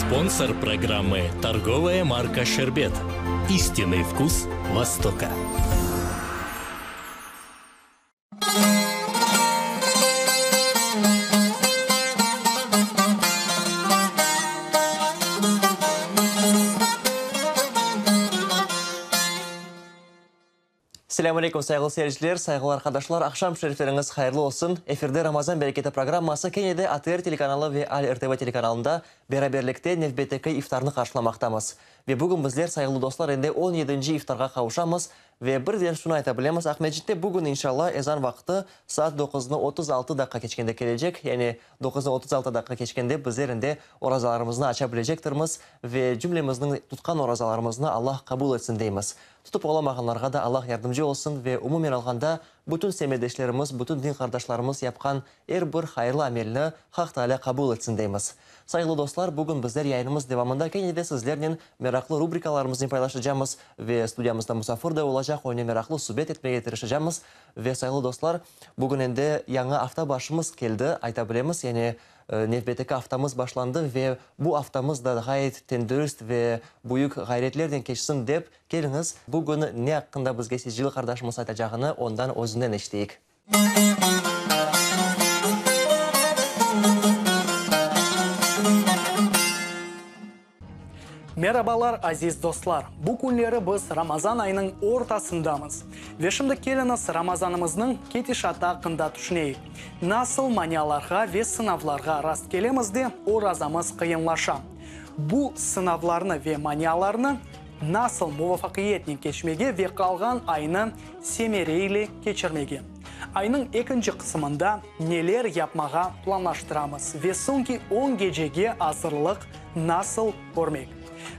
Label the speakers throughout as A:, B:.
A: Sponsor programmı, torgovaya marka Şerbet. İstinный vkus Востока.
B: Selâm aleyküm, sayğılı seyirciler, sayğılı arqadaşlar, aqşam şerifleriñiz hayırlı olsun. Efirde Ramazan bereketi programması kene de ATR telekanalı ve Al RTV telekanalında beraberlikte nevbetteki iftarnı qarşılamaqtamız. Ve bugün bizler, sayğılı dostlar, endi on yedinci iftarğa qavuşamız. Ve birden şunı ayta bilemiz, Aqmescitte bugün, inşalla, ezan vaqtı saat doquznı 36 daqqa keçkende kelecek, yani doquznı 36 daqqa keçkende bizler endi orazalarımıznı aça bilecektirmiz ve cümlemizniñ tutqan orazalarımıznı Allah qabul etsin deymiz. Tutıp olamağanlarğa da Allah yardımcı olsun ve umumen alğanda bütün semetdeşlerimiz, bütün din qardaşlarımız yapqan er bir hayırlı amelni Haq Taalâ qabul etsin deymiz. Sayğılı dostlar, bugün bizler yayınımız devamında kene de sizlernen meraqlı rubrikalarımıznı paylaşacamız ve studiyamızda musafir de olacaq, onen meraqlı subet etmege tırışacamız. Ve sayğılı dostlar, bugün endi yañı afta başımız keldi, ayta bilemiz, yani nevbetteki aftamız başlandı ve bu aftamız da ğayet tendürist ve büyük ğayretlernen keçsin dep, keliñiz, bugün ne aqqında bizge Secil qardaşımız aytacağını ondan özünden eşiteyik.
C: Merabalar, aziz dostlar! Bu künleri biz Ramazan ayınıñ ortasındamız. Ve şimdi keliñiz Ramazanımıznıñ ketişatı aqqında tüşüneyik. Nasıl manialarğa ve sınavlarğa rastkelemiz de orazamız qıyınlaşa? Bu sınavlarnı ve manialarnı nasıl muvafaqiyetnen keçmege ve qalğan aynı semere ile keçirmege? Aynıñ ekinci qısımında neler yapmağa planlaştıramız ve soñki on gecege azırlıq nasıl körmek?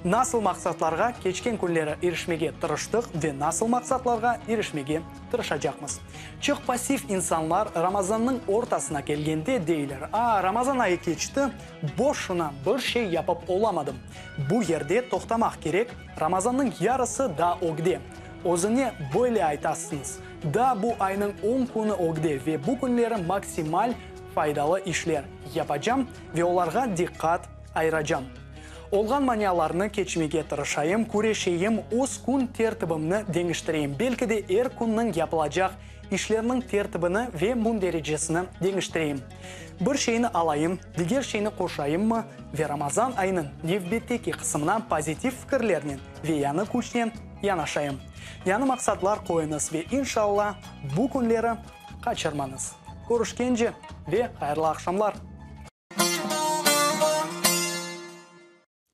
C: Nasıl maqsatlarğa keçken künleri irişmege tırıştıq ve nasıl maqsatlarğa irişmege tırışacaqmız? Çoq passiv insanlar Ramazannıñ ortasına kelgende deyler, A, Ramazan ayı keçti, boşuna bir şey yapıp olamadım. Bu yerde toqtamaq kerek, Ramazannıñ yarısı daa ögde. Özüne böyle aytasıñız, Daa bu aynıñ on künü ögde ve bu künleri maksimal faydalı işler yapacam ve olarğa diqqat ayıracam. Olğan manialarnı keçmege tırışayım, küreşeyim, öz kün tertibimni deñiştireyim, belki de er künniñ yapılacaq işlerniñ tertibini ve mündericesini deñiştireyim. Bir şeyni alayım, diger şeyni qoşayımmı ve Ramazan ayınıñ nevbetteki qısımına pozitiv fikirlernen ve yañı küçnen yanaşayım. Yañı maqsatlar qoyuñız ve inşalla bu künleri qaçırmañız. Körüşkence ve hayırlı aqşamlar!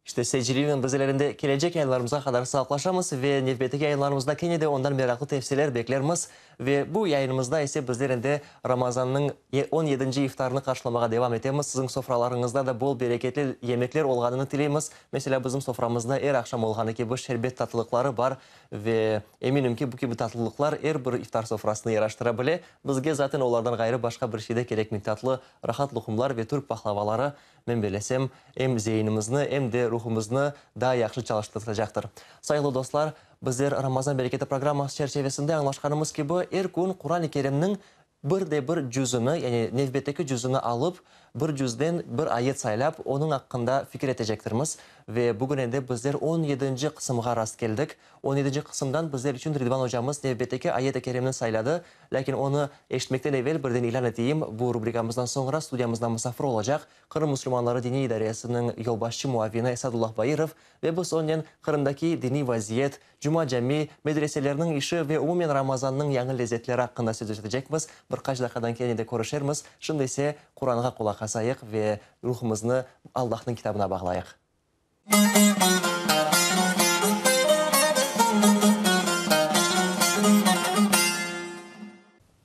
B: İşte, Secilinen bizler endi kelecek yayınlarımızğa qadar sağlıqlaşamız ve nevbetteki yayınlarımızda kene de ondan meraqlı tevsiyeler beklermiz. Ve bu yayınımızda ise bizler endi Ramazannıñ on yedinci iftarını qarşılamağa devam etemiz. Siziñ sofralarıñızda da bol bereketli yemekler olğanını tileymiz. Meselâ, bizim soframızda er aqşam olğanı kibi şerbet tatlılıqları bar ve eminim ki, bu kibi tatlılıqlar er bir iftar sofrasını yaraştıra bile. Bizge zaten olardan ğayrı başqa bir şey de kerekmey, tatlı, rahat luqumlar ve türk pahlavaları, men belesem, em zeinimizni, em de ruhumıznı daa yahşı çalıştırtacaqtır. Sayğılı dostlar, bizler Ramazan bereketi programması çerçevesinde añlaşqanımız kibi, er kün Quran-ı Kerimniñ bir de bir cüzüni, yani nevbetteki cüzüni alıp, bir cüzden bir ayet saylap, onıñ aqqında fikir etecektirmiz. Ve bugün endi bizler on yedinci qısımğa rast keldik. On yedinci qısımdan bizler içün Ridvan ocamız nevbetteki ayet-i kerimni sayladı. Lâkin onı eşitmekten evel birden ilân eteyim, bu rubrikamızdan soñra studiyamızda musafir olacaq Qırım musulmanları diniy idaresiniñ yolbaşçı muavini Esadullah Bairov ve biz onen Qırımdaki diniy vaziyet, Cuma cami, medreselerniñ işi ve umumen Ramazannıñ yañı lezzetleri aqqında söz etecekmiz. Bir qaç daqiqadan kene de körüşermiz. Şimdi ise Quranğa qulaq asayıq ve ruhumıznı Allahnıñ kitabına bağlayıq.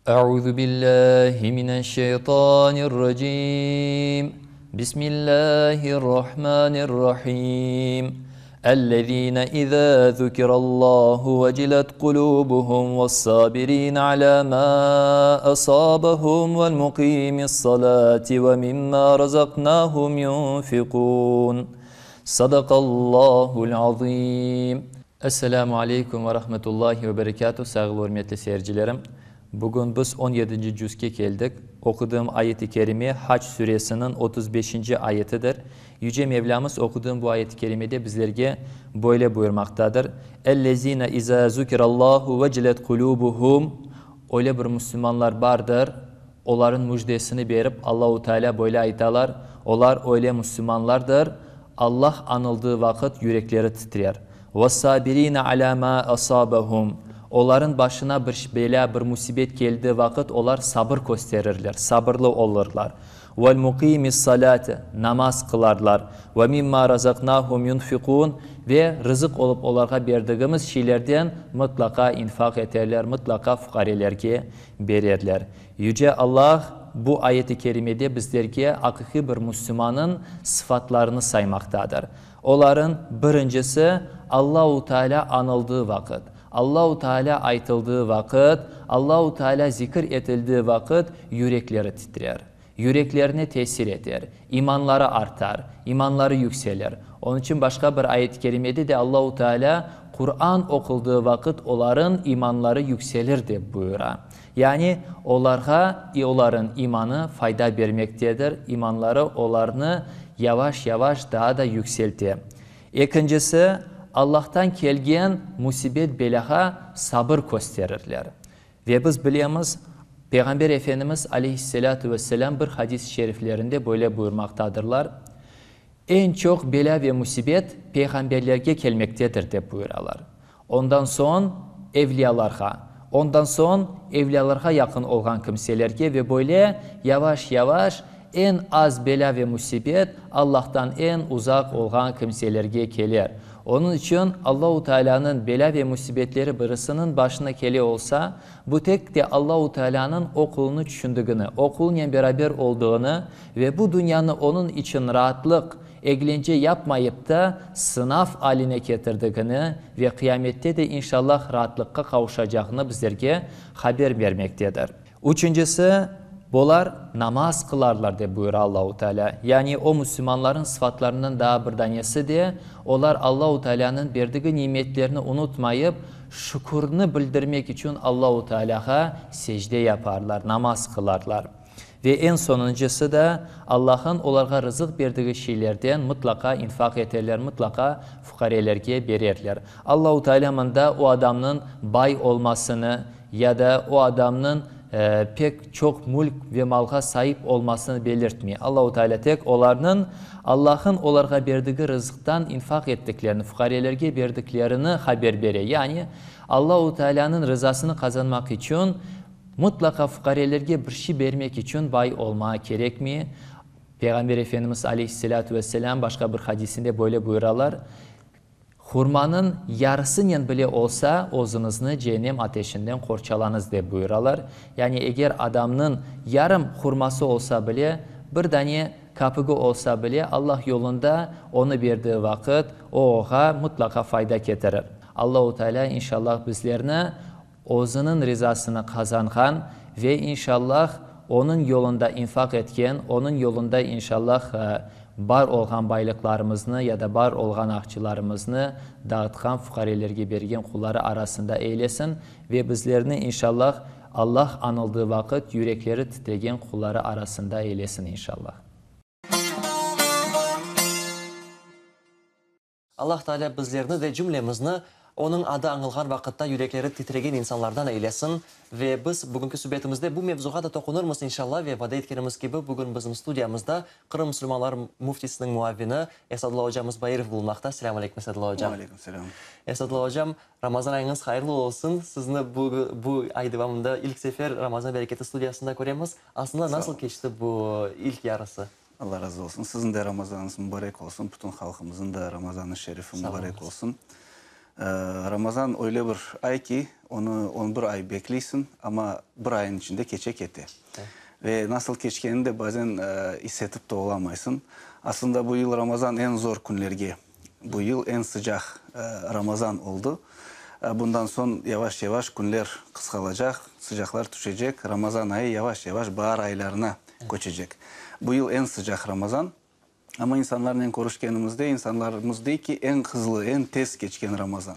D: Euzu billahi mineşşeytanirracim. Bismillahirrahmanirrahim. Ellezine iza zukirallahu vecilet kulubuhum vessabirine ala ma asabahum vel muqimis salati ve mimma razaknahum yunfikun. Sadakallahul azim. Esselamu aleykum ve rahmetullahi ve berekatuh, sayğılı ürmetli seyircilerim. Bugün biz on yedinci cüzge keldik. Oquduğım ayet-i kerime Hac süresiniñ 35-inci ayetidir. Yüce Mevlâmız oquduğım bu ayet-i kerimede bizlerge böyle buyurmaqtadır, Ellezîne izâ zükirallâhu vecilet kulûbuhum Öyle bir müslümanlar bardır, olarıñ müjdesini berip Allahu Tealâ böyle aytalar, olar öyle müslümanlardır, Allah añıldığı vaqıt yürekleri titrer. Vessabirîne alâ mâ asâbehum Olarıñ başına bir belâ, bir musibet keldiği vaqıt olar sabır kösterirler, sabırlı olurlar. Vel-muqîmis-salâte, namaz qılarlar. Ve mimmâ razaqnâhum yunfiqûn, ve rızıq olıp olarğa berdigimiz şeylerden mıtlaqa infaq eterler, mıtlaqa fuqarelerge bererler. Yüce Allah bu ayet-i kerimede bizlerge aqiqiy bir müslümanıñ sıfatlarını saymaqtadır. Olarıñ birincisi, Allahu Tealâ añıldığı vaqıt, Allahu Tealâ aytıldığı vaqıt, Allahu Tealâ zikir etildiği vaqıt yürekleri titrer, yüreklerine tesir eter, imanları artar, imanları yükselir. Onıñ içün başqa bir ayet-i kerimede de Allahu Tealâ Quran oquldığı vaqıt olarıñ imanları yükselir dep buyura. Yani olarğa olarıñ imanı fayda bermektedir, imanları olarnı yavaş-yavaş daa da yükselte. Ekincisi, Allahtan kelgen musibet-belâğa sabır kösterirler. Ve biz bilemiz, Peyğamber Efendimiz aleyhisselâtu vesselâm bir hadis-i şeriflerinde böyle buyurmaqtadırlar, Eñ çoq belâ ve musibet peyğamberlerge kelmektedir, dep buyuralar. Ondan soñ evliyalarğa, ondan soñ evliyalarğa yaqın olğan kimselerge ve böyle yavaş-yavaş eñ az belâ ve musibet Allahtan eñ uzaq olğan kimselerge keler. Onıñ içün Allahu Tealânıñ belâ ve musibetleri birisiniñ başına kele olsa, bu tek de Allahu Tealânıñ o qulunı tüşündigini, o qulnen beraber oldığını ve bu dünyanı onıñ içün raatlıq, eglence yapmayıp da, sınav aline ketirdigini ve qıyamette de inşallah raatlıqqa qavuşacağını bizlerge haber bermektedir. Üçüncisi, Bolar namaz qılarlar, dep buyura Allahu Teala. Yani o müslümanların sıfatlarından daa bir danesi de, olar Allahu Tealânıñ berdigi nimetlerini unutmayıp, şükürni bildirmek içün Allahu Tealâğa secde yaparlar, namaz qılarlar. Ve eñ sonuncısı da, Allah'ın olarğa rızıq berdigi şeylerden mıtlaqa infaq eterler, mıtlaqa fuqarelerge bererler. Allahu Teala mında o adamnıñ bay olmasını ya da o adamnıñ pek çoq mülk ve malğa saip olmasını belirtmey. Allahu Teala tek olarnıñ Allah'ın olarğa berdigi rızıqtan infaq ettiklerini, fuqarelerge berdiklerini haber bere. Yani, Allahu Teala'nıñ rızasını qazanmaq içün, Mıtlaqa fuqarelerge bir şey bermek içün bay olmağa kerekmi? Peyğamber Efendimiz aleyhisselâtu vesselâm başqa bir hadisinde böyle buyuralar, Hurmanıñ yarısınen bile olsa, özüñizni ceennem ateşinden qorçalañız, dep buyuralar. Yani eger adamnıñ yarım hurması olsa bile, bir dane kapigi olsa bile, Allah yolunda onı berdiği vaqıt, o oğa mıtlaqa fayda ketirir. Allahu Tealâ inşallah bizlerni Özüniñ rizasını qazanğan ve inşallah Onıñ yolunda infaq etken, Onıñ yolunda inşallah bar olğan baylıqlarımıznı ya da bar olğan aqçılarımıznı dağıtqan, fuqarelerge bergen qulları arasında eylesin ve bizlerni inşallah Allah añıldığı vaqıt yürekleri titregen qulları arasında eylesin inşallah.
B: Allah Teala bizlerni de cümlemizni Onıñ adı añılğan vaqıtta yürekleri titregen insanlardan eylesin. Ve biz bugünki subetimizde bu mevzuğa da toqunırmız, inşalla, ve vade etkenimiz kibi, bugün bizim studiyamızda Qırım musulmanları müftisiniñ muavini Esadullah ocamız Bairov bulunmaqta. Selâm aleyküm, Esadullah ocam.
E: Ve aleyküm selâm.
B: Esadullah ocam, Ramazan ayıñız hayırlı olsun. Sizni bu bu ay devamında ilk sefer Ramazan bereketi studiyasında köremiz. Aslında nasıl keçti bu ilk yarısı?
E: Allah razı olsun. Siziñ de Ramazanıñız mubarek olsun, bütün halqımıznıñ da Ramazanı şerifi mubarek olsun. Ramazan öyle bir ay ki, onı on bir ay bekleysiñ, amma bir ayın içinde keçe kete. Ve nasıl keçkenini de bazen is etip de olamaysıñ. Aslında bu yıl Ramazan eñ zor künlerge, bu yıl eñ sıcaq Ramazan oldı. Bundan soñ yavaş-yavaş künler qısqalacaq, sıcaqlar tüşecek, Ramazan ayı yavaş-yavaş baar aylarına köçecek. Bu yıl eñ sıcaq Ramazan. Amma insanlarnen körüşkenimizde, insanlarımız dey ki, eñ hızlı, eñ tez keçken Ramazan.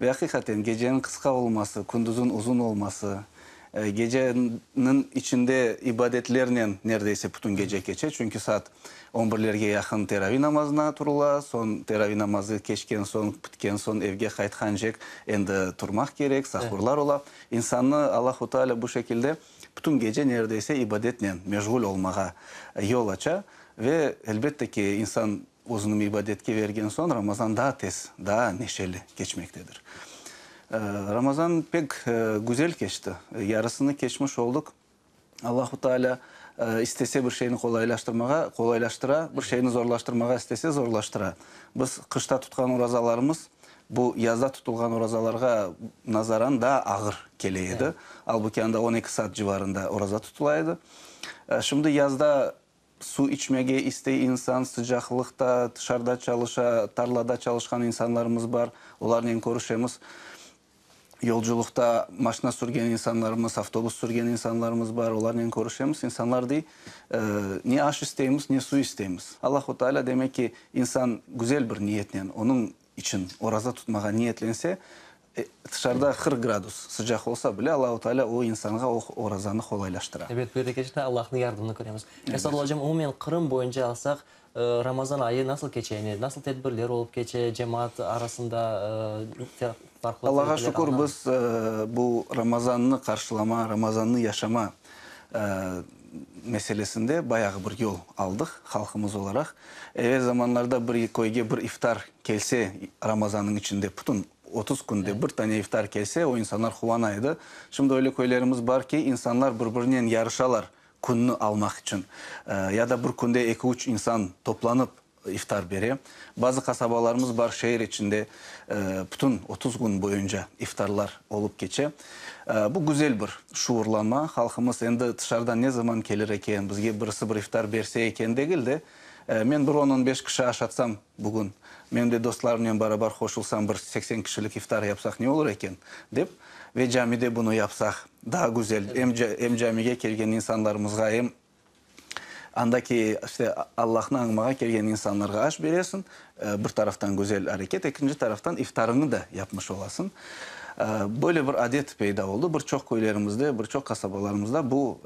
E: Ve aqiqaten, geceniñ qısqa olması, kündüzniñ uzun olması. Geceniñ içinde ibadetlernen neredeyse bütün gece keçe, çünki saat on birlerge yaqın teravi namazına turula, soñ teravi namazı keçken soñ, bitken soñ evge qaytqancek endi turmaq kerek, sahurlar ola. İnsannı Allahu Teala bu şekilde bütün gece neredeyse ibadetnen meşğul olmağa yol aça ve, elbette ki, insan özüni ibadetke vergen soñ Ramazan daa tez, daa neşeli keçmektedir. Ramazan pek güzel keçti. Yarısını keçmiş olduq. Allahu Teala istese bir şeyni qolaylaştırmağa, qolaylaştıra, bir şeyni zorlaştırmağa istese, zorlaştıra. Biz qışta tutqan orazalarımız bu yazda tutulğan orazalarğa nazaran daa ağır kele edi. Albuki anda on eki saat civarında oraza tutula edi. Şimdi yazda suv içmege istey insan, sıcaqlıqta tışarıda çalışa, tarlada çalışqan insanlarımız bar, olarnen körüşemiz. Yolculıqta maşina sürgen insanlarımız, avtobus sürgen insanlarımız bar, olarnen körüşemiz. İnsanlar dey, ne aş isteymiz, ne suv isteymiz. Allahu Teala, demek ki, insan güzel bir niyetnen, onıñ içün oraza tutmağa niyetlense, tışarıda 40 gradus sıcaq olsa bile, Allahu Teala o insanğa o orazanı qolaylaştıra.
B: Ebet, bu yerde kerçekten Allahnıñ yardımını köremiz. Esadullah ocam, umumen Qırım boyunca alsaq, Ramazan ayı nasıl keçe, yani nasıl tedbirler olıp keçe, cemaat arasında farqlı
E: Allağa şükür, biz bu Ramazannı qarşılama, Ramazannı yaşama meselesinde bayağı bir yol aldıq halqımız olaraq. Evel zamanlarda bir köyge bir iftar kelse Ramazannıñ içinde, bütün 30 künde bir tane iftar kelse, o insanlar quvana edi. Şimdi öyle köylerimiz bar ki, insanlar bir-birinen yarışalar künni almaq içün. Ya da bir künde eki-üç insan toplanıp iftar bere. Bazı qasabalarımız bar, şeer içinde bütün 30 kün boyunca iftarlar olıp keçe. Bu güzel bir şuurlanma. Halqımız endi tışarıdan ne zaman kelir eken, bizge birisi bir iftar berse eken degil de, men bir on-on beş kişi aşatsam bugün, men de dostlarımnen barabar qoşulsam bir 80 kişilik iftar yapsaq ne olur eken, dep ve camide bunı yapsaq daa güzel, em camige kelgen insanlarımızğa, em andaki işte Allahnı añmağa kelgen insanlarğa aş beresiñ, bir taraftan güzel areket, ekinci taraftan iftarıñı da yapmış olasıñ. Böyle bir adet peyda oldı. Bir çoq köylerimizde, bir çoq qasabalarımızda bu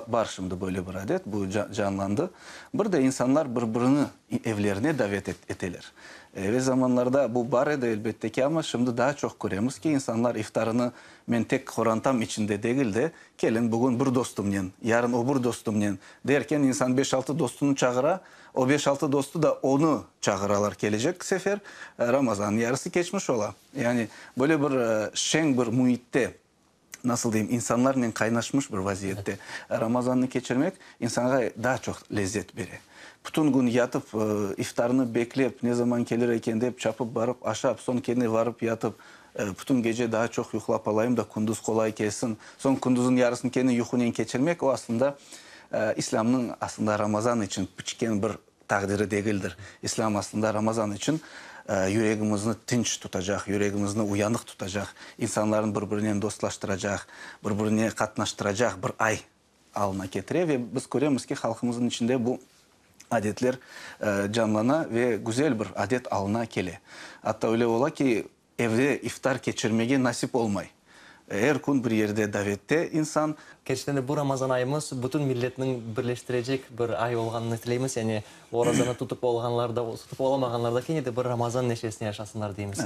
E: bar şimdi böyle bir adet, bu canlandı. Bir de insanlar bir-birini evlerine davet eteler. Evel zamanlarda bu bar edi, elbette ki, amma şimdi daa çoq köremiz ki, insanlar iftarını men tek qorantam içinde degil de, keliñ bugün bir dostumnen, yarın o bir dostumnen derken, insan beş-altı dostunı çağıra, o beş-altı dostu da onı çağıralar kelecek sefer, Ramazannıñ yarısı keçmiş ola. Yani böyle bir şeñ bir müitte, nasıl deyim, insanlarnen qaynaşmış bir vaziyette Ramazannı keçirmek insanğa daa çoq lezzet bere. Bütün kün yatıp, iftarnı beklep, ne zaman kelir eken dep, çapıp barıp aşap, soñ kene varıp yatıp, bütün gece daa çoq yuqlap alayım da, kündüz qolay kelsin, soñ kündüzniñ yarısını kene yuqunen keçirmek, o aslında İslâmnıñ aslında Ramazan içün piçken bir taqdiri degildir. İslâm aslında Ramazan içün yüregimizni tınç tutacaq, yüregimizni uyanıq tutacaq, insanlarnı bir-birinen dostlaştıracaq, bir-birine qatnaştıracaq bir ay alına ketire ve biz köremiz ki, halqımıznıñ içinde bu adetler canlana ve güzel bir adet alına kele. Atta öyle ola ki, evde iftar keçirmege nasip olmay. Er kün bir yerde davette insan.
B: Kerçekten de bu Ramazan ayımız bütün milletniñ birleştirecek bir ay olğanını tileymiz. Yani orazanı tutıp olğanlar da, tutıp olamağanlar da kene de bir Ramazan neşesini yaşasınlar deymiz.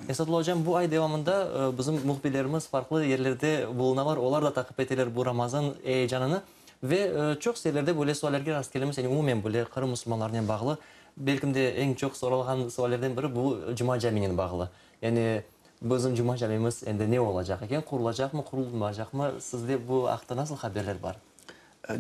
B: Esadullah ocam, bu ay devamında bizim mühbirlerimiz farqlı yerlerde bulunalar, olar da taqip eteler bu Ramazan eyecanını. Ve çoq yerlerde böyle suallerge rastkelemiz, yani umumen böyle Qırım musulmanlarınen bağlı. Belkim de eñ çoq soralğan suallerden biri bu Cuma caminen bağlı. Yani bizim Cuma camimiz endi ne olacaq eken, qurulacaqmı, qurulmaycaqmı, sizde bu aqta nasıl haberler bar?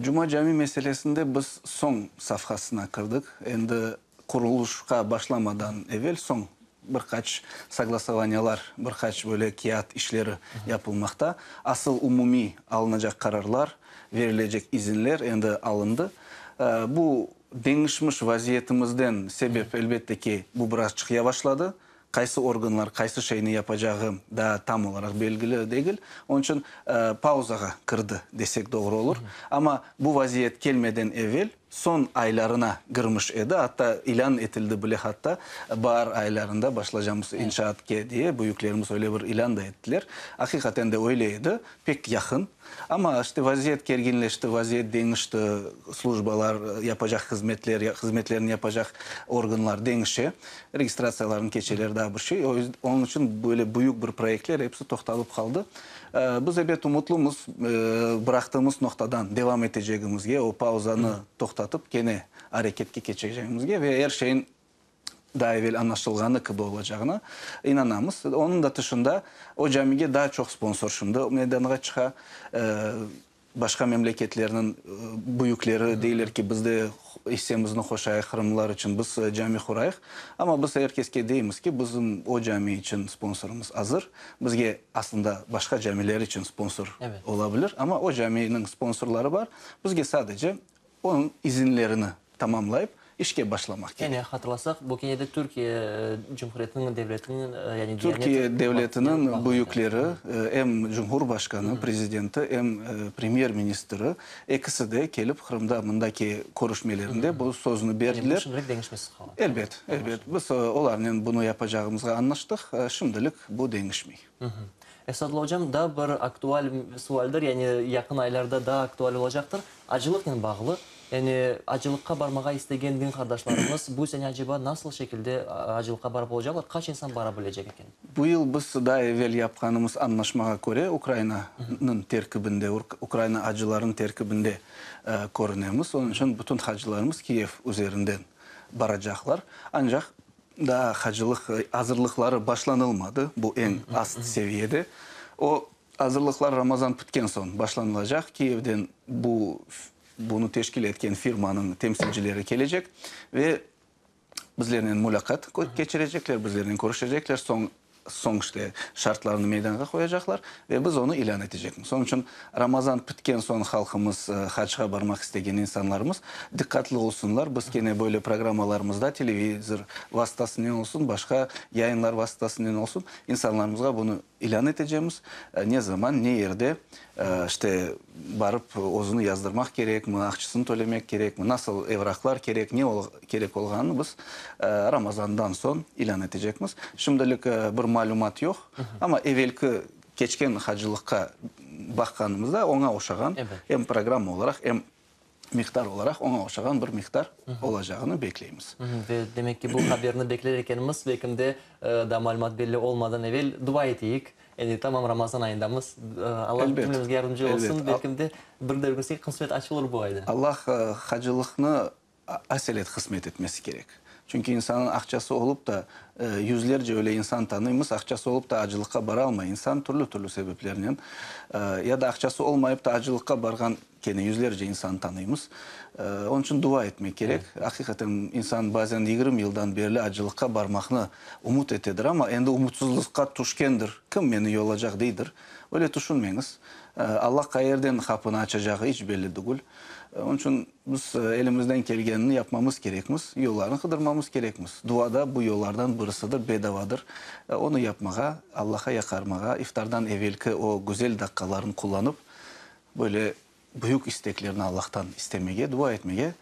E: Cuma cami meselesinde biz soñ safhasına kirdik. Endi qurulışqa başlamadan evel soñ bir qaç soglasovaniyalar, bir qaç böyle kâğıt işleri yapılmaqta. Asıl umumiy alınacaq qararlar, verilecek izinler endi alındı. Bu deñişmiş vaziyetimizden sebep, elbette ki, bu birazçıq yavaşladı. Qaysı organlar qaysı şeyni yapacağı daa tam olaraq belgili degil. Onıñ içün pauzağa kirdi desek doğru olur. Amma bu vaziyet kelmeden evel. Soñ aylarına kirmiş edi, atta ilân etildi bile hatta, baar aylarında başlacamız inşaatke diye, büyüklerimiz öyle bir ilân da ettiler. Aqiqaten de öyle edi, pek yaqın. Amma işte vaziyet kerginleşti, vaziyet deñişti, slujbalar, yapacaq hızmetler, hızmetlerni yapacaq organlar deñişe, registratsiyalarnı keçeler, daa bir şey. Onıñ içün böyle büyük bir proyektler episi toqtalıp qaldı. Biz, ebet, umutlımız, bıraqtığımız noqtadan devam etecegimizge, o pauzanı toqtatıp, kene areketke keçecegimizge ve er şeyin daa evel añlaşılğanı kibi olacağına inanamız. Onıñ da tışında, o camige daa çoq sponsor şimdi meydanğa çıqa. Başqa memleketlerniñ büyükleri deyler ki, biz de issemizni qoşayıq, qırımlılar içün biz cami qurayıq. Amma biz er keske deymiz ki, bizim o cami içün sponsorımız azır. Bizge aslında başqa camiler içün sponsor ola bilir, amma o caminiñ sponsorları bar. Bizge sadece onıñ izinlerini tamamlayıp, işke başlamaq kerek.
B: Kene hatırlasaq, bu kene de Türkiye Cumhuriyetiniñ devletiniñ, yani Diyanet
E: Türkiye devletiniñ büyükleri, em Cumhurbaşqanı, prezidenti, em premyer-ministri, ekisi de kelip Qırımda mındaki körüşmelerinde bu sözni berdiler.
B: Yani bu şimdilik deñişmesiz qala.
E: Elbet, elbet. Biz olarnen bunı yapacağımızğa añlaştıq, şimdilik bu deñişmey.
B: Esadullah ocam, daa bir aktual sualdir, yani yaqın aylarda daa aktual olacaqtır, acılıqnen bağlı. Yani acılıqqa barmağa istegen din qardaşlarımız bu sene aceba nasıl şekilde acılıqqa barıp olacaqlar, qaç insan bara bilecek eken?
E: Bu yıl biz daa evel yapqanımız añlaşmağa köre Ukrainanıñ terkibinde, Ukraina acılarınıñ terkibinde körünemiz. Onıñ içün bütün hacılarımız Kiyev üzerinden baracaqlar. Ancaq Daa hacılıq azırlıqları başlanılmadı, bu eñ ast seviyede. O azırlıqlar Ramazan pitken soñ başlanılacaq. Kiyevden bu bunı teşkil etken firmanıñ temsilcileri kelecek ve bizlernen mulâqat keçirecekler, bizlernen körüşecekler, soñ soñ işte şartlarnı meydanğa qoyacaqlar ve biz onı ilân etecekmiz. Onıñ içün Ramazan pitken soñ halqımız, hacğa barmaq istegen insanlarımız diqqatlı olsunlar. Biz kene böyle programmalarımızda, televizor vastasınen olsun, başqa yayınlar vastasınen olsun, insanlarımızğa bunı ilân etecemiz. Ne zaman, ne yerde, işte, barıp özüni yazdırmaq kerekmi, aqçısını tölemek kerekmi, nasıl evraqlar kerek, ne kerek olğanını biz Ramazandan soñ ilân etecekmiz. Şimdilik bir malümat yoq, amma evelki Keçken hacılıqqa baqqanımızda, oña oşağan, em programma olaraq, em miqdar olaraq oña oşağan bir miqdar olacağını bekleymiz.
B: Ve demek ki, bu haberni bekler ekenimiz, belkim de, daa malümat belli olmadan evel dua eteyik. Yani tamam Ramazan ayındamız. Alla cümlemizge yardımcı olsun. Belkim de, bir de bir qısmet açılır bu ayda.
E: Allah hacılıqnı Aselet hızmet etmesi kerek. Çünki insannıñ aqçası olıp da, yüzlerce öyle insan tanıymız, aqçası olıp da acılıqqa baralmay insan türlü-türlü sebeplernen. Ya da aqçası olmayıp da acılıqqa barğan kene yüzlerce insan tanıymız. Onıñ içün dua etmek kerek. Aqiqaten insan bazen 20 yıldan berli acılıqqa barmaqnı ümüt etedir, amma endi ümütsizlıqqa tüşkendir, kim meni yolacaq deydir. Öyle tüşünmeñiz. Allah qayerden qapını açacağı iç belli tügül. Onıñ içün Biz elimizden kelgenini yapmamız kerekmiz, yollarnı qıdırmamız kerekmiz. Dua da bu yollardan birisidir, bedavadır. Onı yapmağa, Allahqa yaqarmağa, iftardan evelki o güzel daqqalarnı qullanıp, böyle büyük isteklerni Allahtan istemege, dua etmege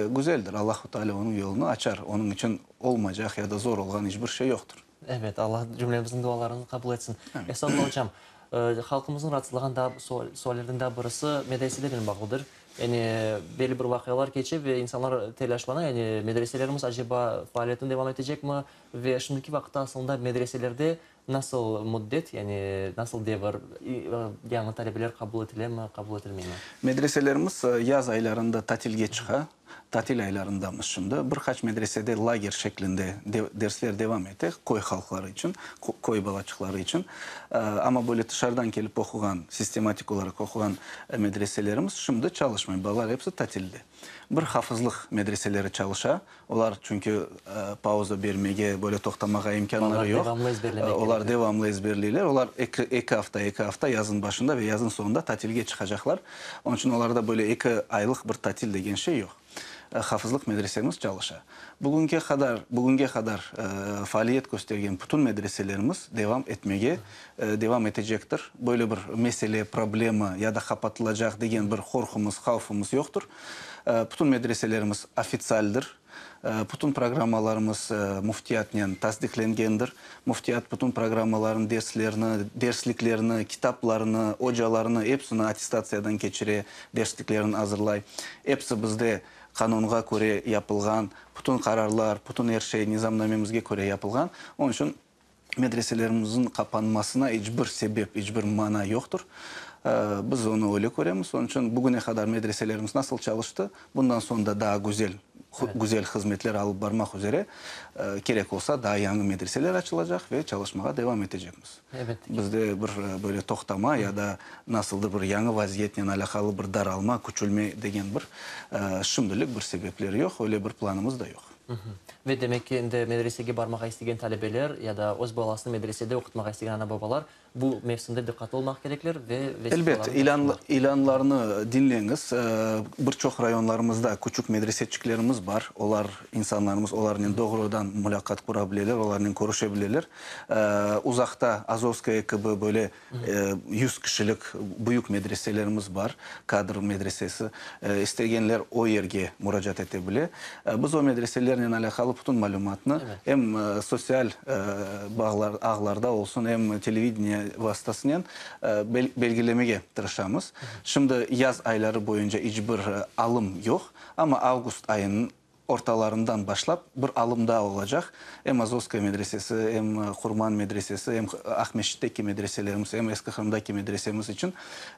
E: güzeldir. Allahu Teala onıñ yolunı açar. Onıñ içün olmaycaq ya da zor olğan iç bir şey yoqtır.
B: Ebet, Allah cümlemizniñ dualarını qabul etsin. Esadullah ocam, halqımıznıñ raatsızlağan daa suallerden daa birisi medreselernen bağlıdır. Yani belli bir vaqialar keçe ve insanlar telâşlana, yani medreselerimiz aceba faaliyetini devam etecekmi ve şimdiki vaqıtta aslında medreselerde nasıl müddet, yani nasıl devir, yañı talebeler qabul etilemi, qabul etilmeymi?
E: Medreselerimiz yaz aylarında tatilge çıqa. Tatil aylarındamız şimdi. Bir qaç medresede lager şeklinde dersler devam ete, köy halqları içün, köy balaçıqları içün. Amma böyle tışarıdan kelip oquğan, sistematik olaraq oquğan medreselerimiz şimdi çalışmay, balalar episi tatilde. Bir hafızlıq medreseleri çalışa, olar çünki pauza bermege, böyle toqtamağa imkânları yoq. Olar devamlı ezberleyler. Olar eki afta, eki afta yazın başında ve yazın soñunda tatilge çıqacaqlar. Onıñ içün olarda böyle eki aylıq bir tatil degen şey yoq. Hafızlıq medresemiz çalışa. Bugünge qadar, bugünge qadar faaliyet köstergen bütün medreselerimiz devam etmege, devam etecektir. Böyle bir mesele, problema ya da qapatılacaq degen bir qorqumız, havfımız yoqtır. Bütün medreselerimiz ofitsialdir. Bütün programmalarımız müftiyatnen tasdiqlengendir. Müftiyat bütün programmalarnı, derslerni, dersliklerni, kitaplarnı, ocalarnı, epsini attestatsiyadan keçire, dersliklerini azırlay. Epsi bizde qanunğa köre yapılğan, bütün qararlar, bütün er şey nizamnamemizge köre yapılğan. Onıñ içün medreselerimizniñ qapanmasına iç bir sebep, iç bir mana yoqtır. Biz onı öyle köremiz. Onıñ içün bugüne qadar medreselerimiz nasıl çalıştı, bundan soñ da daa güzel, güzel hızmetler alıp barmaq üzere, kerek olsa, daa yañı medreseler açılacaq ve çalışmağa devam etecekmiz. Bizde bir böyle toqtama ya da nasıldır bir yañı vaziyetnen alâqalı bir daralma, küçülme degen bir şimdilik bir sebepler yoq, öyle bir planımız da yoq.
B: Ve demek ki, endi medresege barmağa istegen talebeler ya da öz balasını medresede oqutmağa istegen ana-babalar bu mevsimde diqqatlı olmaq kerekler ve
E: Elbet,
B: vesiqalarnı
E: ilânlarnı diñleñiz. Bir çoq rayonlarımızda küçük medreseçiklerimiz bar. Olar, insanlarımız olarnen doğrudan mulâqat qura bileler, olarnen körüşe bileler. Uzaqta, Azovskoye kibi böyle 100 kişilik büyük medreselerimiz bar, kadr medresesi. İstegenler o yerge muracaat ete bile. Biz o medreselernen alâqalı bütün malümatnı em sotsial bağlar, ağlarda olsun, em televideniye vastasınen belgilemege tırışamız. Şimdi yaz ayları boyunca iç bir alım yoq, amma avgust ayınıñ ortalarından başlap bir alım daa olacaq. Em Azovskaya medresesi, em Qurman medresesi, em Aqmescitteki medreselerimiz, em Eski Qırımdaki medresemiz içün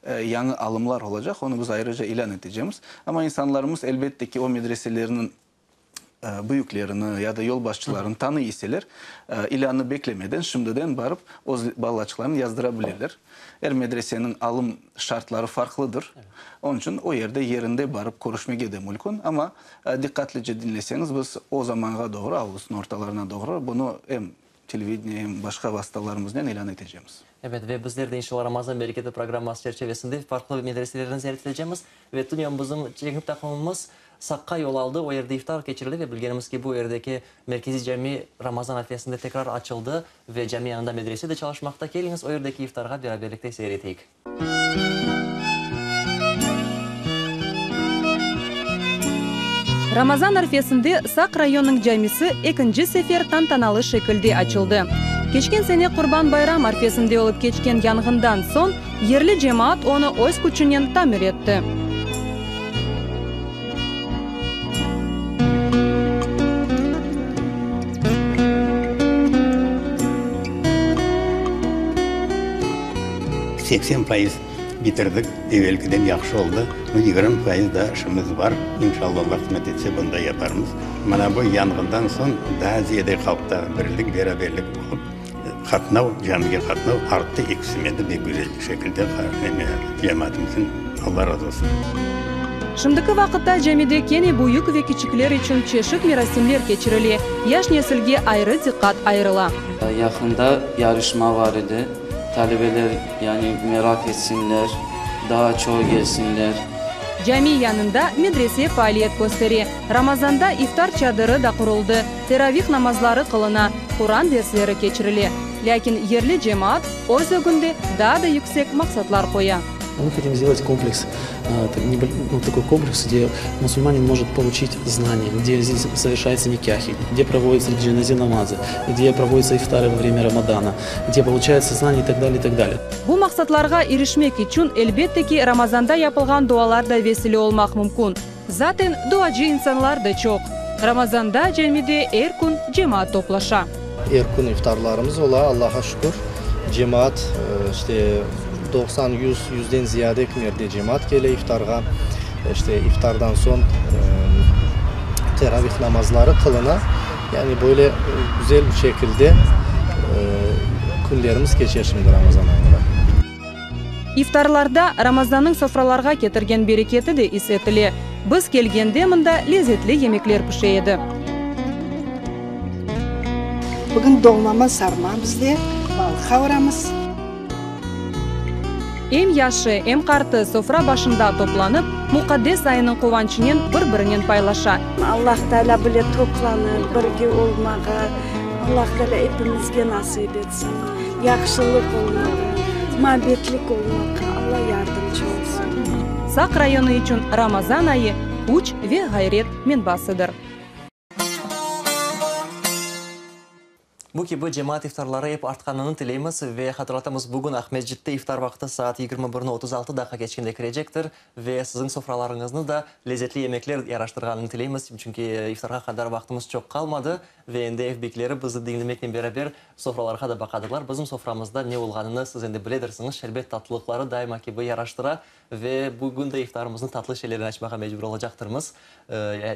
E: yañı alımlar olacaq. Onı biz ayrıca ilân etecemiz. Amma insanlarımız, elbette ki, o medreselerniñ büyüklerini ya da yolbaşçılarını tanıy iseler, ilânnı beklemeden, şimdiden barıp öz balaçıqlarını yazdıra bileler. Er medreseniñ alım şartları farqlıdır. Onıñ içün o yerde yerinde barıp körüşmege de mülkün. Amma diqqatlice diñleseñiz, biz o zamanğa doğru, avgustnıñ ortalarına doğru bunı em televideniye, em başqa vastalarımıznen ilân etecemiz.
B: Ebet, ve bizler de inşallah Ramazan bereketi programması çerçevesinde farqlı medreselerni ziyaret etecemiz. Ve tünevin bizim çekim taqımımız Saqqa yol aldı, o yerde iftar keçirildi ve bilgenimiz kibi, o yerdeki merkeziy cami Ramazan arfesinde tekrar açıldı ve cami yanında medrese de çalışmaqta. Keliñiz, o yerdeki iftarğa beraberlikte seyir eteyik.
F: Ramazan arfesinde Saq rayonınıñ camisi ekinci sefer tantanalı şekilde açıldı. Keçken sene Qurban bayram arfesinde olıp keçken yanğından soñ yerli cemaat onı öz küçünen tamir etti.
G: 80% bitirdik, evelkiden yahşı oldı. Nu, 20% daa işimiz bar. İnşallah, Allah qısmet etse, bunı da yaparmız. Mana bu yanğından soñ daa ziyade halqta birlik, beraberlik olıp, qatnav, camige qatnav arttı, eksilmedi, pek güzel şekilde cemaatımızdan Allah razı olsun.
F: Şimdiki vaqıtta camide kene büyük ve kiçikler içün çeşit merasimler keçirile, yaş nesilge ayrı diqqat ayırıla.
H: Yaqında yarışma bar edi, talebeler yani meraq etsinler, daa çoq kelsinler.
F: Cami yanında medrese faaliyet köstere. Ramazanda iftar çadırı da quruldı, teravih namazları qılına, Quran dersleri keçirile. Lâkin yerli cemaat öz ögünde daa da yüksek maqsatlar qoya.
I: Мы хотим сделать комплекс, ну, такой комплекс, где мусульманин может получить знания, где здесь совершаются никяхи, где проводятся джаназе намазы, где проводятся ифтары во время Рамадана, где получаются знания и так далее, и так далее.
F: Bu maqsatlarğa irişmek içün, elbette ki, Ramazanda yapılğan dualar da vesile olmaq mümkün. Zaten, duacı insanlar da çoq. Ramazanda camide er kün cemaat toplaşa.
J: Er kün iftarlarımız ola, Allaha şükür. Cemaat, işte, 90, yüz, yüzden ziyade kimerde cemaat kele iftarğa. İşte, iftardan soñ teravih namazları qılına. Yani böyle güzel bir şekilde künlerimiz keçe şimdi Ramazan ayında.
F: İftarlarda Ramazannıñ sofralarğa ketirgen bereketi de is etile. Biz kelgende mında lezetli yemekler pişe edi.
K: Bugün dolmama sarma bizde, balıq qavuramız.
F: Em yaşı, em qartı sofra başında toplanıp, muqaddes ayınıñ quvançınen bir-birinen paylaşa.
K: Allah Taalâ bile toplanıp, birge olmağa, Allah Taalâ epimizge nasip etsin. Yahşılıq olmağa, muabbetlik olmağa Alla yardımcı olsun.
F: Saq rayonı içün Ramazan ayı. Küç ve ğayret menbasıdır.
B: Bu kibi cemaat iftarları ep artqanını tileymiz ve hatırlatamız, bugün Aqmescitte iftar vaqtı saat 21-ni 36 daqqa keçkende kirecektir ve siziñ sofralarıñıznı da lezetli yemekler yaraştırğanını tileymiz, çünki iftarğa qadar vaqtımız çoq qalmadı ve endi ev bekleri bizi diñlemeknen beraber sofralarğa da baqadırlar. Bizim soframızda ne olğanını siz endi biledirsiñiz, şerbet tatlılıqları daima kibi yaraştıra Ve bugün de iftarımıznı tatlı şeylerden açmağa mecbur olacaqtırmız.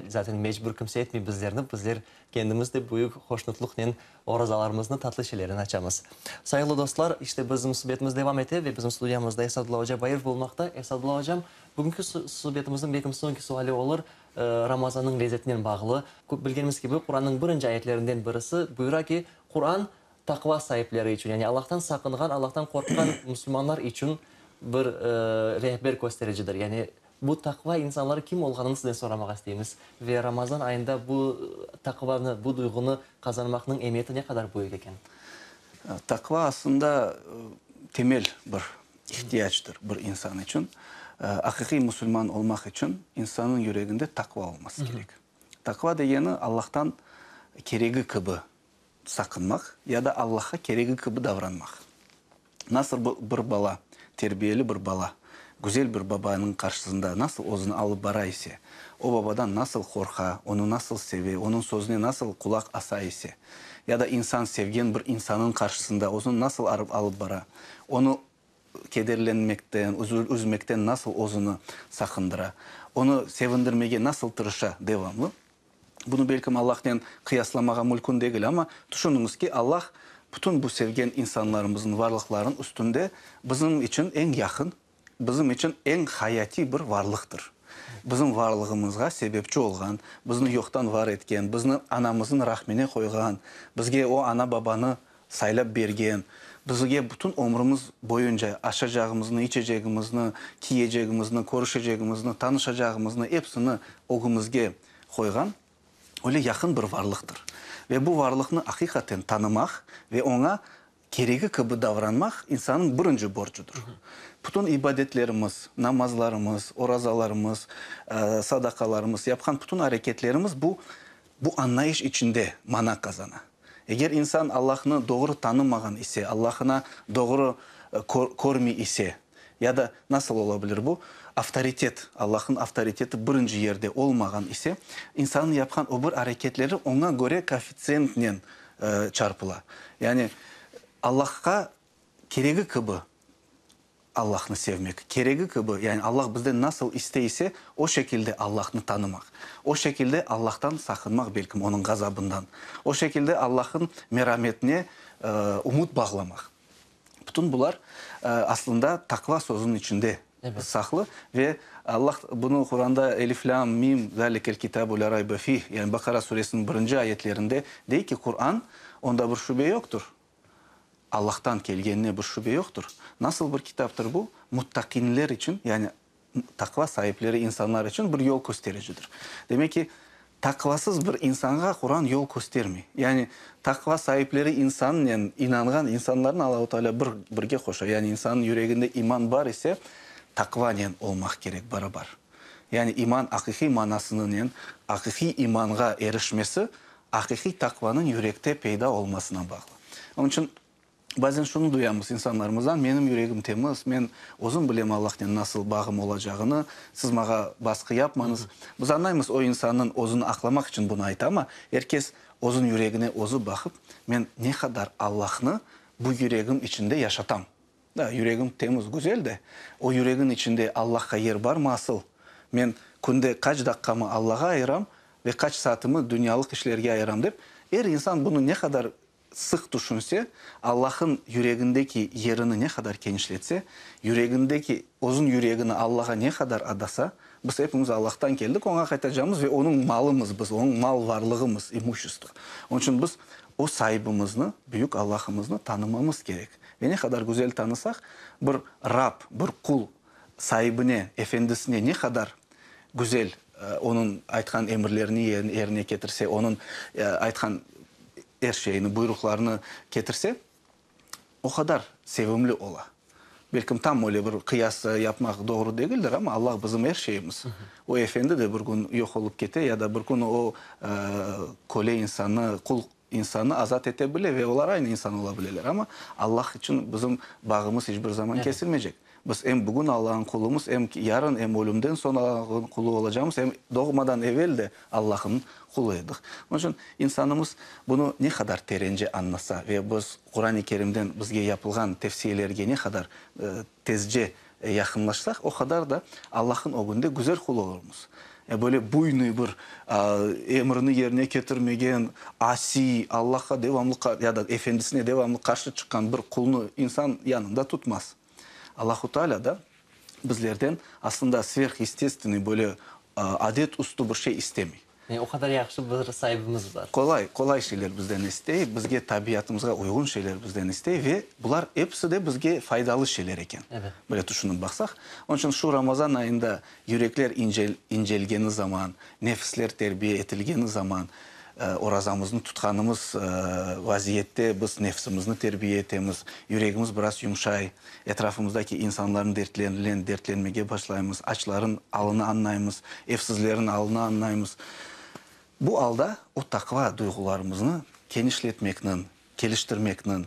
B: Zaten mecbur kimse etmey bizlerni, bizler kendimiz de büyük hoşnutlıqnen orazalarımıznı tatlı şeylerden açamız. Sayğılı dostlar, işte bizim subetimiz devam ete ve bizim studiyamızda Esadullah oca Bairov bulunmaqta. Esadullah ocam, bugünki subetimizniñ belkim soñki suali olur, Ramazannıñ lezetinen bağlı. Bilgenimiz kibi, Qurannıñ birinci ayetlerinden birisi buyura ki, Quran Taqva saipleri içün, yani Allahtan saqınğan, Allahtan qorqqan musulmanlar içün bir rehber köstericidir. Yani bu taqva insanları kim olğanını sizden soramağa isteymiz. Ve Ramazan ayında bu taqvanı, bu duyğunı qazanmaqnıñ emiyeti ne qadar büyük eken?
E: Taqva aslında temel bir ihtiyactır bir insan içün. Aqiqiy musulman olmaq içün insannıñ yüreginde taqva olması kerek. Taqva degeni Allahtan keregi kibi saqınmaq ya da Allahqa keregi kibi davranmaq. Nasıl bir bala, terbiyeli bir bala, güzel bir babanıñ qarşısında nasıl özüni alıp bara ise, o babadan nasıl qorqa, onı nasıl seve, onıñ sözüne nasıl qulaq asa ise, ya da insan sevgen bir insanıñ qarşısında özüni nasıl alıp bara, onı kederlenmekten, üzmekten nasıl özüni saqındıra, onı sevindirmege nasıl tırışa devamlı. Bunı belkim Allahnen qıyaslamağa mülkün degil, amma tüşüniñiz ki, Allah bütün bu sevgen insanlarımıznıñ varlıqlarınıñ üstünde bizim içün eñ yaqın, bizim içün eñ hayatiy bir varlıqtır. Bizim varlığımızğa sebepçi olğan, bizni yoqtan var etken, bizni anamıznıñ rahmine qoyğan, bizge o ana-babanı saylap bergen, bizge bütün ömrümiz boyunca aşacağımıznı, içecegimizni, kiyecegimizni, körüşecegimizni, tanışacağımıznı epsini ögümizge qoyğan öyle yaqın bir varlıqtır. Ve bu varlıqnı aqiqaten tanımaq ve oña keregi kibi davranmaq insannıñ birinci borcudır. Bütün ibadetlerimiz, namazlarımız, orazalarımız, sadaqalarımız, yapqan bütün areketlerimiz bu bu añlayış içinde mana qazana. Eger insan Allahnı doğru tanımağan ise, Allahına doğru körmey ise, ya da nasıl ola bilir bu, avtoritet, Allahnıñ avtoriteti birinci yerde olmağan ise, insannıñ yapqan o bir areketleri oña köre koeffitsiyentnen çarpıla. Yani Allahqa keregi kibi Allahnı sevmek, keregi kibi, yani Allah bizden nasıl istey ise, o şekilde Allahnı tanımaq, o şekilde Allahtan saqınmaq, belkim, Onıñ ğazabından, o şekilde Allah'ın merametine ümüt bağlamaq. Bütün bular, aslında, taqva sözüniñ içinde saqlı ve Allah bunı Quranda Elif, Lâm, Mim, zâlikel kitâbu lâ raybe fih, yani Baqara suresiniñ birinci ayetlerinde dey ki, Quran, onda bir şübe yoqtur. Allahtan kelgenine bir şübe yoqtır. Nasıl bir kitaptır bu? Muttaqinler içün, yani taqva saipleri insanlar içün bir yol köstericidir. Demek ki, taqvasız bir insanğa Quran yol köstermey. Yani taqva saipleri insannen inanğan insanlarnı Allahu Teala bir birge qoşa. Yani insannıñ yüreginde iman bar ise, taqvanen olmaq kerek barabar. Yani iman aqiqiy manasınınen, aqiqiy imanğa erişmesi aqiqiy taqvanıñ yürekte peyda olmasına bağlı. Onıñ içün bazen şunı duyamız insanlarımızdan, menim yüregim temiz, men özüm bilem Allahnen nasıl bağım olacağını, siz mağa basqı yapmañız. Biz añlaymız, o insannıñ özüni aqlamaq içün bunı ayta, amma er kes özüniñ yüregine özü baqıp, men ne qadar Allahnı bu yüregim içinde yaşatam? Da, yüregim temiz, güzel de, o yüregiñ içinde Allahqa yer barmı asıl? Men künde qaç daqqamı Allağa ayıram ve qaç saatımı dünyalıq işlerge ayıram dep, er insan bunı ne qadar sıq tüşünse, Allah'ın yüregindeki yerini ne qadar kenişletse, yüregindeki, özüñ yüregini Allağa ne qadar adasa, biz epimiz Allah'tan keldik, Oña qaytacamız ve Onıñ malımız biz, Onıñ mal-varlığımız, imuşestvo. Onıñ içün biz o saibimizni, büyük Allahımıznı tanımamız kerek. Ve ne qadar güzel tanısaq, bir Rab, bir qul saibine, efendisine ne qadar güzel onıñ aytqan emirlerini yerine ketirse, onıñ aytqan er şeyini, buyruqlarını ketirse, o qadar sevimli ola. Belkim tam öyle bir qıyas yapmaq doğru degildir, amma Allah bizim er şeyimiz. O efendi de bir kün yoq olıp kete ya da bir kün o köle insannı, qul insannı azat ete bile ve olar aynı insan ola bileler. Amma Allah içün bizim bağımız iç bir zaman kesilmeycek. Biz em bugün Allahnıñ qulumız, em yarın, em ölümden soñ Allahnıñ qulu olacamız, em doğmadan evel de Allahnıñ qulu edik. Onıñ içün insanımız bunı ne qadar terence añlasa ve biz Quran-ı Kerimden bizge yapılğan tevsiyelerge ne qadar tezce yaqınlaşsaq, o qadar da Allahnıñ ögünde güzel qul olurmız. Böyle buynıy bir emrini yerine ketirmegen, asiy, Allahqa devamlı ya da efendisine devamlı qarşı çıqqan bir qulnı insan yanında tutmaz. Allahu Teala da bizlerden aslında sverhestestvenniy böyle adet üstü bir şey istemey.
B: Yani o qadar yahşı bir saibimiz bar.
E: Qolay, qolay şeyler bizden istey, bizge tabiatımızğa uyğun şeyler bizden istey ve bular episi de bizge faydalı şeyler eken.
B: Evet.
E: Böyle tüşünip baqsaq. Onıñ içün şu Ramazan ayında yürekler incel, incelgeni zaman, nefisler terbiye etilgeni zaman, Orazamıznı tutqanımız vaziyette biz nefsimizni terbiye etemiz, yüregimiz biraz yumşay, etrafımızdaki insanların dertlerinden dertlenmege başlaymız, açların alını añlaymız, evsizlerin alını añlaymız. Bu alda o taqva duyğularımıznı kenişletmekniñ, keliştirmekniñ,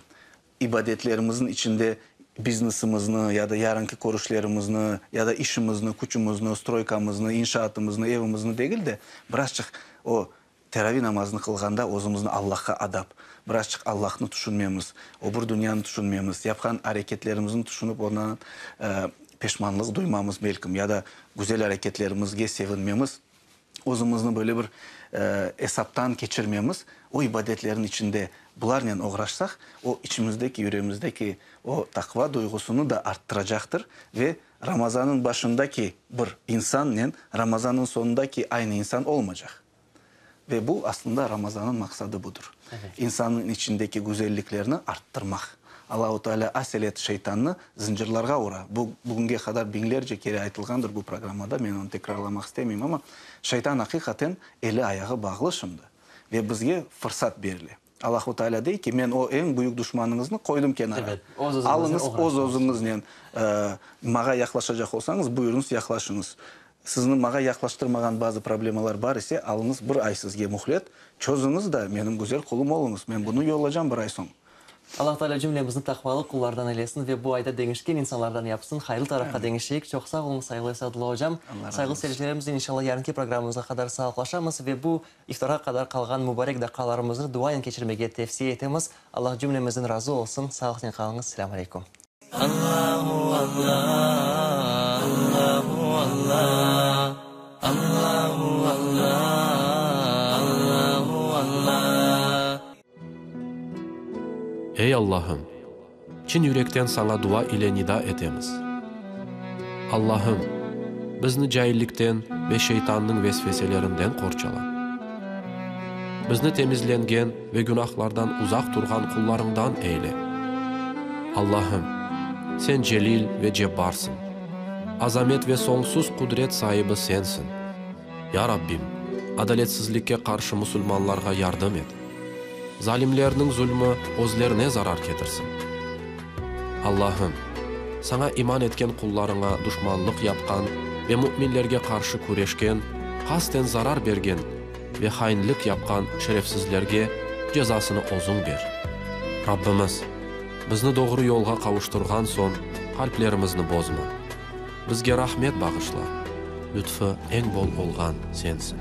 E: İbadetlerimizniñ içinde biznesimizni ya da yarınki körüşlerimizni, ya da işimizni, küçümizni, stroykamıznı, inşaatımıznı, evimizni degil de, birazçıq o teravi namazını qılğanda özümizni Allahqa adap, birazçıq Allahnı tüşünmemiz, o bir dünyanı tüşünmemiz, yapqan areketlerimizni tüşünip ondan peşmanlıq duymamız belkim, ya da güzel areketlerimizge sevinmemiz. Özümizni böyle bir esaptan keçirmemiz, o ibadetlerniñ içinde bularnen oğraşsaq, o içimizdeki, yüreğimizdeki o taqva duyğusını da arttıracaqtır ve Ramazannıñ başındaki bir insannen Ramazannıñ soñundaki aynı insan olmacaq. Ve bu, aslında, Ramazannıñ maqsadı budır, insannıñ içindeki güzelliklerni arttırmaq. Allahu Teala aselet şeytannı zıncırlarğa ura. Bu, bugünge qadar biñlerce kere aytılğandır bu programmada, men onı tekrarlamaq istemeyim, amma şeytan aqiqaten eli-ayağı bağlı şimdi ve bizge fırsat berile. Allahu Teala dey ki, men o eñ büyük duşmanıñıznı qoydım kenara. Alıñız, öz-özüñiznen mağa yaqlaşacaq olsañız, buyurıñız, yaqlaşıñız. Sizni mağa yaqlaştırmağan bazı problemalar bar ise, alıñız bir ay sizge mühlet, çözüñiz da menim güzel qulum oluñız. Men bunı yollacam bir ay soñ.
B: Allah Teala cümlemizni taqvalı qullardan eylesin ve bu ayda deñişken insanlardan yapsın, hayırlı tarafqa deñişeyik. Çoq sağ oluñ, sayğılı Esadullah ocam. Sayğılı seyircilerimiznen inşallah yarınki programmamızğa qadar sağlıqlaşamız ve bu iftarğa qadar qalğan mubarek daqqalarımıznı duanen keçirmege tevsiye etemiz. Allah cümlemizden razı olsun. Sağlıqnen qalıñız. Selâm aleyküm.
H: Allahu Allah Allahu Allah Allahu Allah Allahu Allah.
L: Ey Allahım! Çin yürekten Saña dua ile nida etemiz. Allahım, bizni caillikten ve şeytannıñ vesveselerinden qorçala. Bizni temizlengen ve günahlardan uzaq turğan qullarıñdan eyle. Allahım, Sen Celil ve Cebbarsıñ. Azamet ve soñsuz qudret saibi Sensiñ. Ya Rabbim, adaletsizlikke qarşı musulmanlarğa yardım et. Zalimlerniñ zulmü özlerine zarar ketirsin. Allahım, Saña iman etken qullarıña duşmanlıq yapqan ve müminlerge qarşı küreşken, qasten zarar bergen ve hainlik yapqan şerefsizlerge cezasını Özüñ ber. Rabbimiz, bizni doğru yolğa qavuştırğan soñ qalplerimizni bozma. Bizge rahmet bağışla, lütfı eñ bol olğan Sensiñ.